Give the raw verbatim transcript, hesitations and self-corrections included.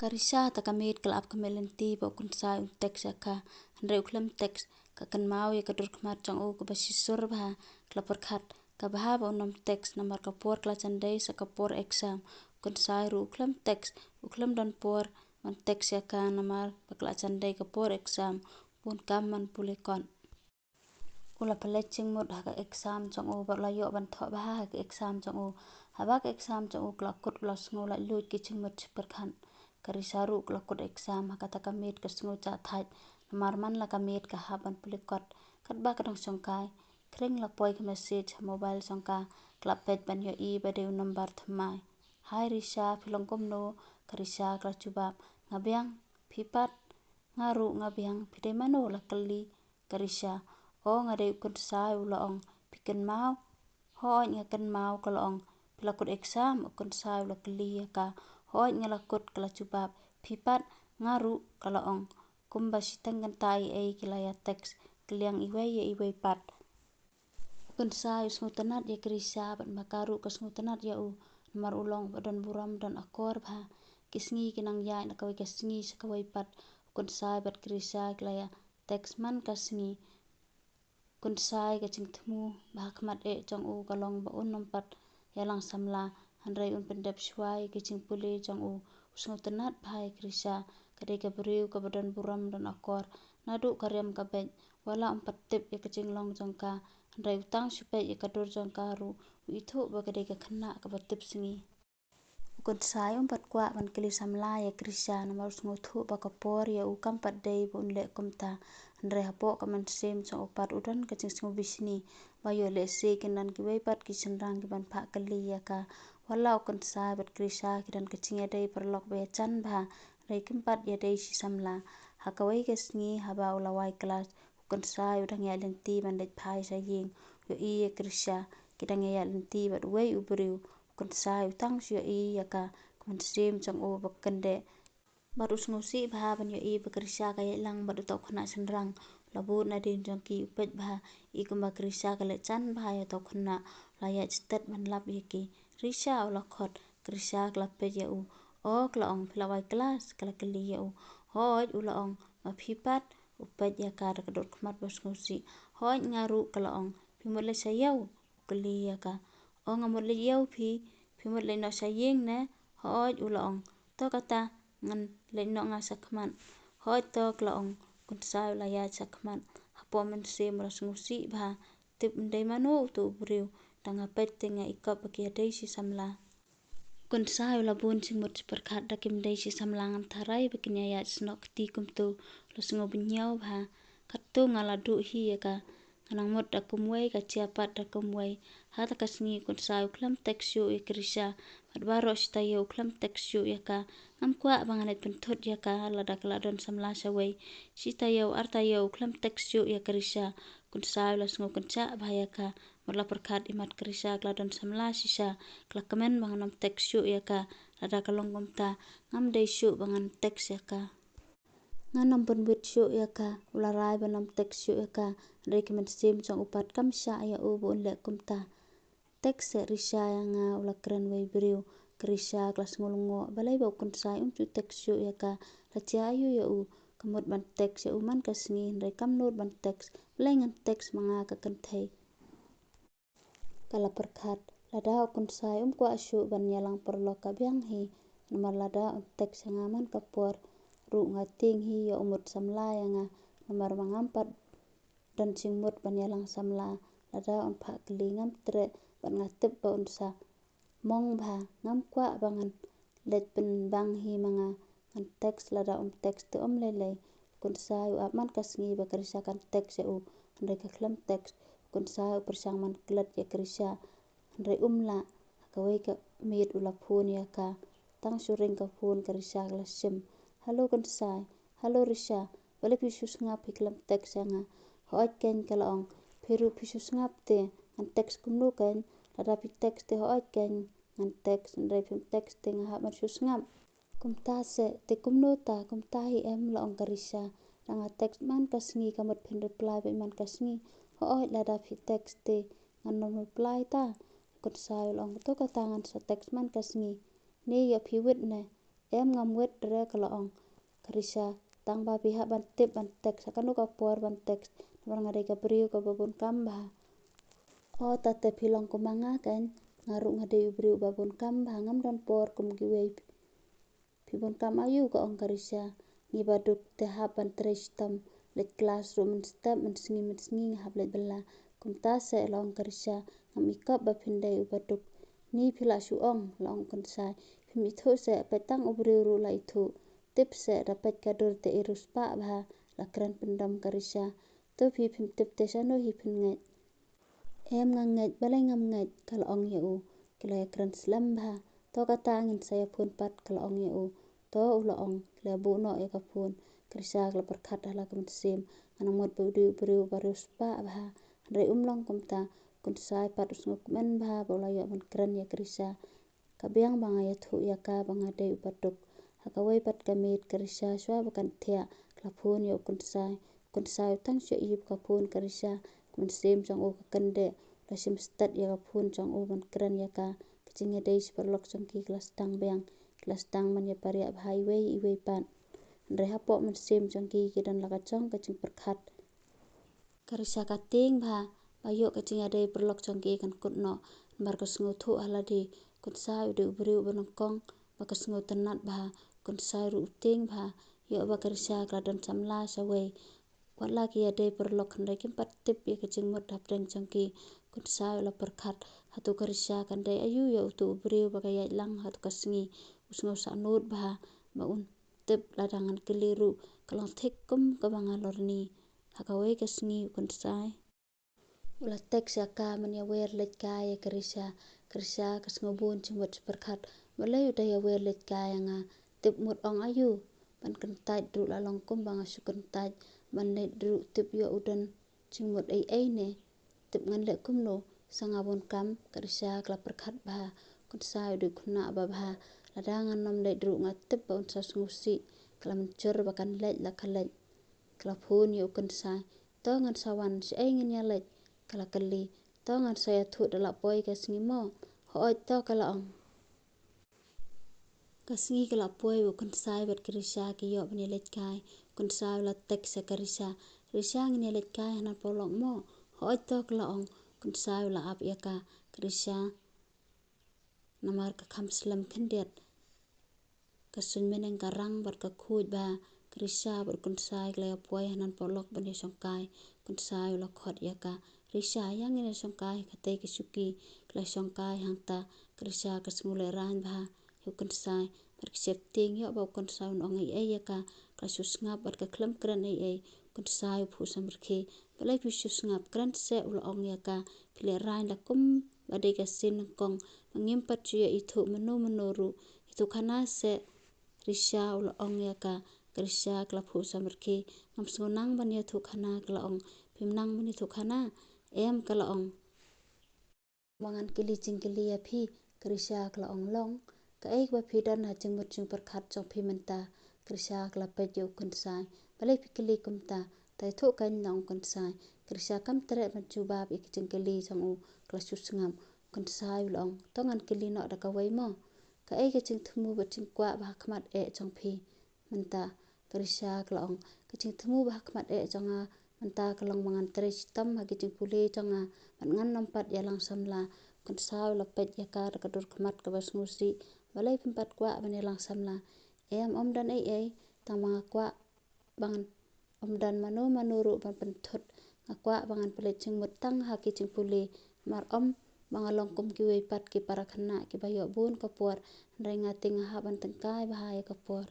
Ka Risha, ta ka miet, ka la ap ka miet lynti ba u Kynsai un text ïa ka. Hynrei u khlem text, ka kynmaw ïa ka dur khmat jong u kaba shisur bha, ka la pyrkhat ka bha ba un ym text namar ka por ka la jan dei sa ka por exam. U Kynsai ruh u khlem text, u khlem don por ban text ïa ka namar ba ka la jan dei ka por exam, bun kam ban pule kot. U la pynleit jingmut ha ka exam jong u bad u la ïoh ban thoh bha ha ka exam jong u. Haba ka exam jong u ka la kut u la sngew laitluid ki jingmut shipyrkhat. Ka Risha ruh ka la kut exam ha kata ka miet ka sngew jah thait. Namar man la ka miet ka hap ban pule kot. Katba ka dang shongkai, khring la poi ka message ha mobile jong ka, ka la peit ban ïohi ba dei u number thymmai. "Hi Risha, phi long kumno?" ka Risha ka la jubab. "Nga biang, phi pat?" "Nga ruh nga biang, phi dei mano?" la kylli ka Risha. "O, nga dei u Kynsai," u la ong. "Phi kynmaw?" "Hooid nga kynmaw," ka la ong. "Phi la kut exam?" u Kynsai u la kylli ïa ka. "Hooid nga la kut," ka la jubab. "Phi pat?" "Nga ruh," ka la ong. Kumba shiteng kynta ei ei ki la ïa text, ki liang iwei ïa iwei pat. U Kynsai u sngewtynnat ïa ka Risha bad ma ka ruh ka sngewtynnat ïa u, namar u long ba don burom don akor bha. Ki sngi ki nang ïaid na kawei ka sngi sha kawei pat. U Kynsai bad ka Risha ki la ïa text man ka sngi. U Kynsai ka jingthmu ba ha khmat eh jong u ka long ba un ym pat ïalang samla, hynrei un pyndep shuwa ïa ki jingpule jong u. U sngewtynnat bha ïa ka Risha, ka dei ka briew kaba don burom don akor. Naduh ka riam ka beit, wat la um pat tip ïa ka jinglong jong ka, hynrei u tang shu peit ïa ka dur jong ka ruh u ithuh ba ka dei ka khynnah kaba tip sngi. U Kynsai um pat kwah ban kylli samla ïa ka Risha namar u sngewthuh ba ka por ïa u kam pat dei ba un leh kumta. Hynrei hapoh ka mynsiem jong u pat u don ka jingsngewbishni ba ïoh lehse kin don kiwei pat ki shynrang kiban phah kylli ïa ka. Wat la u Kynsai bad ka Risha ki don ka jingïadei paralok ba ïajan bha, hynrei kim pat ïadei shi samla. Ha kawei ka sngi haba u la wai klas, u Kynsai u dang ïaid lynti ban leit phai sha ïing, u ïohi ïa ka Risha ki dang ïaid lynti bad uwei u briew. U Kynsai u tang shu ïohi ïa ka, ka mynsiem jong u ba kyndeh. Bad u sngewsih bha ban ïohi ba ka Risha ka ïaid lang bad uta u khynnah shynrang. U la bud nadien jong ki u peit bha, i kumba ka Risha ka leh jan bha ïa uta u khynnah, u la ïaid stet ban lap ïa ki. "Risha," u la khot. Ka Risha ka la peit ïa u. "O," ka la ong, "phi la wai klas?" ka la kylli ïa u. "Hooid," u la ong. "Ma phi pat?" U peit ïa ka da ka dur khmat ba sngewsih. "Hooid nga ruh," ka la ong. "Phi mut leit sha ïew?" u kylli ïa ka. "O, nga mut leit ïew, phi, phi mut leit noh sha ïing ne?" "Hooid," u la ong. "To kata, ngan leit noh nga sha khmat." "Hooid to," ka la ong. U Kynsai u la ïaid sha khmat. Hapoh mynsiem u la sngewsih bha, tip ym dei mano uto u briew, tang nga peit te nga ikop ba ki ïadei shi samla. U Kynsai u la bun jingmut shipyrkhat, da kim dei shi samla ngam tharai ba kin ïaid snoh kti kumto. U la sngew bynñiaw bha. "Katto nga la duh hi ïa ka, nga nang mut da kumwei, ka jia pat da kumwei." Ha ta ka sngi u Kynsai u khlem text shuh ïa ka Risha, bad baroh shi taïew u khlem text shuh ïa ka. "Ngam kwah ba ngan leit pynthut ïa ka lada ka la don samla shawei." Shi taïew ar taïew u khlem text shuh ïa ka Risha. U Kynsai u la sngew kynjah bha ïa ka, bad u la pyrkhat imat ka Risha ka la don samla shisha, ka la kmen ba ngan ym text shuh ïa ka. "Lada ka long kumta, ngam dei shuh ba ngan text ïa ka. Ngan ym pynwit shuh ïa ka." U la rai ban ym text shuh ïa ka, hynrei ka mynsiem jong u pat kam shah ïa u ba un leh kumta. "Text seh Risha ïa nga," u la kren wei briew. Ka Risha ka la sngew lyngngoh, balei ba u Kynsai um ju text shuh ïa ka, la jia aïu ïa u. Ka mut ban text ïa u man ka sngi, hynrei kam nud ban text. "Balei ngan text ma nga ka kynthei?" ka la pyrkhat. "Lada u Kynsai um kwah shuh ban ïalang paralok ka biang hi, namar lada un text ïa nga man ka por ruh nga tieng hi ïa u mut samla ïa nga, namar ma ngam pat don jingmut ban ïalang samla. Lada un phah kylli ngam treh bad nga tip ba un sa mong bha. Ngam kwah ba ngan leit pynbang hi ma nga, ngan text, lada um text te um lei lei." U Kynsai u ap man ka sngi ba ka Risha kan text ïa u, hynrei ka khlem text. U Kynsai u pyrshang ban klet ïa ka Risha, hynrei um lah. Ha kawei ka miet u la phone ïa ka. Tang shu ring ka phone ka Risha ka la shim. "Hello Kynsai." "Hello Risha. Balei phi shu sngap, phi khlem text ïa nga?" "Hooid keiñ," ka la ong. "Phi ruh phi shu sngap te, ngan text kumno keiñ? Lada phi text te hooid keiñ ngan text, hynrei phim text te nga hap ban shu sngap." "Kumta seh, te kumno ta, kumta hi em," la ong ka Risha. "Da nga text man ka sngi ka mut phin reply beit man ka sngi." "Hooid, lada phi text te ngan nym reply ta." U Kynsai u la ong, "To kata ngan sa text man ka sngi. Ne ïoh phi wit ne?" Em ngam wit re, ka la ong. Ka Risha, tang ba phi hap ban tip ban text, ha kano ka por ban text, namar nga dei ka briew kaba bun kam bha. O, ta te phi long kum ma nga kein, nga ruh nga dei u briew uba bun kam bha, ngam don por kum kiwei. Phi bun kam aïu, ka ong ka Risha. Ngi baduk te hap ban trei shitom, leit klas ruh mynstep, mynsngi mynsngi nga hap leit bylla. Kumta seh, la ong ka Risha, ngam ikop ba phin dei u baduk. Ni phi lah shu ong, la ong u Kynsai. Phim ithuh seh, peit tang u briew ruh la ithuh. Tip seh, da peit ka dur te i riewspah bha, la kren pyndom ka Risha. To phi phim tip te shano hi phin ngeit? Em nga ngeit, balei ngam ngeit, ka la ong ïa u. Ki la ïakren slem bha. To kata ngin sa ïaphone pat, ka la ong ïa u. To, u la ong. Ki la buh noh ïa ka phone. Ka Risha ka la pyrkhat ha la ka mynsiem, nga nang mut ba u dei u briew uba riewspah bha. Hynrei um long kumta. U Kynsai pat u sngewkmen bha ba u la ïoh ban kren ïa ka Risha. Ka biang ba nga ïathuh ïa ka ba nga dei u baduk. Ha kawei pat ka miet ka Risha shuwa ba kan thiah, ka la phone ïa u Kynsai. U Kynsai u tang shu ïohi ba ka phone ka Risha, ka mynsiem jong u ka kyndeh, u la shim stet ïa ka phone jong u ban kren ïa ka. Ka jingïadei shi paralok jong ki ka la sdang biang, ki la sdang ban ïapariah bha iwei iwei pat. Hynrei hapoh mynsiem jong ki ki don la ka jong ka jingpyrkhat. Ka Risha ka tieng bha ba ïoh ka jingïadei paralok jong ki kan kut noh, namar ka sngewthuh ha lade u Kynsai u dei u briew uba nyngkong, ba ka sngewtynnat bha. U Kynsai ruh u tieng bha, ïoh ba ka Risha ka la don samla shawei. Wat la ki ïadei paralok hynrei kim pat tip ïa ka jingmut hapdeng jong ki. U Kynsai u la pyrkhat, hato ka Risha kan dei aïu ïa uto u briew ba ka ïaid lang hato ka sngi. U sngew sahnud bha ba un tip, lada ngan kylli ruh ka long thik kum kaba nga lorni. Ha kawei ka sngi u Kynsai u la text ïa ka ban ïawer leit kai ïa ka Risha. Ka Risha ka sngewbun jingmut, pyrkhat, balei u da ïawer leit kai ïa nga? Tip mut ong aïu? Ban kyntait ruh la long kumba nga shu kyntait, ban leit ruh tip ïoh u don jingmut ei ei ne? Tip ngan leh kumno, sa nga bun kam? Ka Risha ka la pyrkhat bha. U Kynsai u dei u khynnah babha, lada ngan nym leit ruh nga tip ba un sa sngewsih. Ka la mynjur ba kan leit la ka leit. Ka la phone ïa u Kynsai. To ngan sa wan, shaei ngin ïaleit? Ka la kylli. To ngan sa ïathuh da la poi ka sngi mo? Hooid to, ka la ong. Ka sngi ka la poi, u Kynsai bad ka Risha ki ïoh ban ïaleit kai. U Kynsai u la text ïa ka Risha. Risha, ngin ïaleit kai hana paralok mo? Hooid to, ka la ong. U Kynsai u la ap ïa ka. Ka Risha, namar ka kham slem khyndiat, ka suiñ bneng ka rang bad ka khuid bha. Ka Risha bad u Kynsai ki la ïa poi hana paralok ban ïa shongkai. U Kynsai u la khot ïa ka. Risha, ïa ngin ïa shongkai ha katei ka shuki. Ki la shongkai hangta. Ka Risha ka sngew lehraiñ bha ïa u Kynsai bad ka sheptieng ïoh ba u Kynsai un ong ei ei ïa ka. Ka la shu sngap bad ka khlem kren ei ei. U Kynsai u phuh samrkhie. Balei phi shu sngap? Kren seh, u la ong ïa ka. Phi lehraiñ la kumba dei ka sien nyngkong ba ngim pat shu ïa ithuh mano mano ruh. Ïathuh khana seh Risha, u la ong ïa ka. Ka Risha ka la phuh samrkhie. Ngam sngew nang ban ïathuh khana, ka la ong. Phim nang ban ïathuh khana? Em, ka la ong. Ba ngan kylli jingkylli ïa phi. Ka Risha ka la ong, long. Kaei kaba phi don ha jingmut jingpyrkhat jong phi mynta? Ka Risha ka la peit ïa u Kynsai. Balei phi kylli kumta? Te ïathuh keiñ, la ong u Kynsai. Ka Risha kam treh ban jubab ïa ka jingkylli jong u, ka la shu sngap. U Kynsai u la ong, to ngan kylli noh da kawei mo. Kaei ka jingthmu bad jingkwah ba ha khmat eh jong phi mynta? Ka Risha ka la ong, ka jingthmu ba ha khmat eh jong nga mynta ka long ba ngan trei shitom ha ki jingpule jong nga bad ngan nym pat ïalang samla. U Kynsai u la peit ïa ka da ka dur khmat kaba sngewsih. Balei phim pat kwah ban ïalang samla? Em, ym don ei ei, tang ba nga kwah ba ngan, ym don mano mano ruh ban pynthut. Nga kwah ba ngan pynleit jingmut tang ha ki jingpule. Namar ym ba nga long kum kiwei pat ki para khynnah kiba ïoh bun ka por, hynrei nga te nga hap ban tyngkai bha ïa ka por.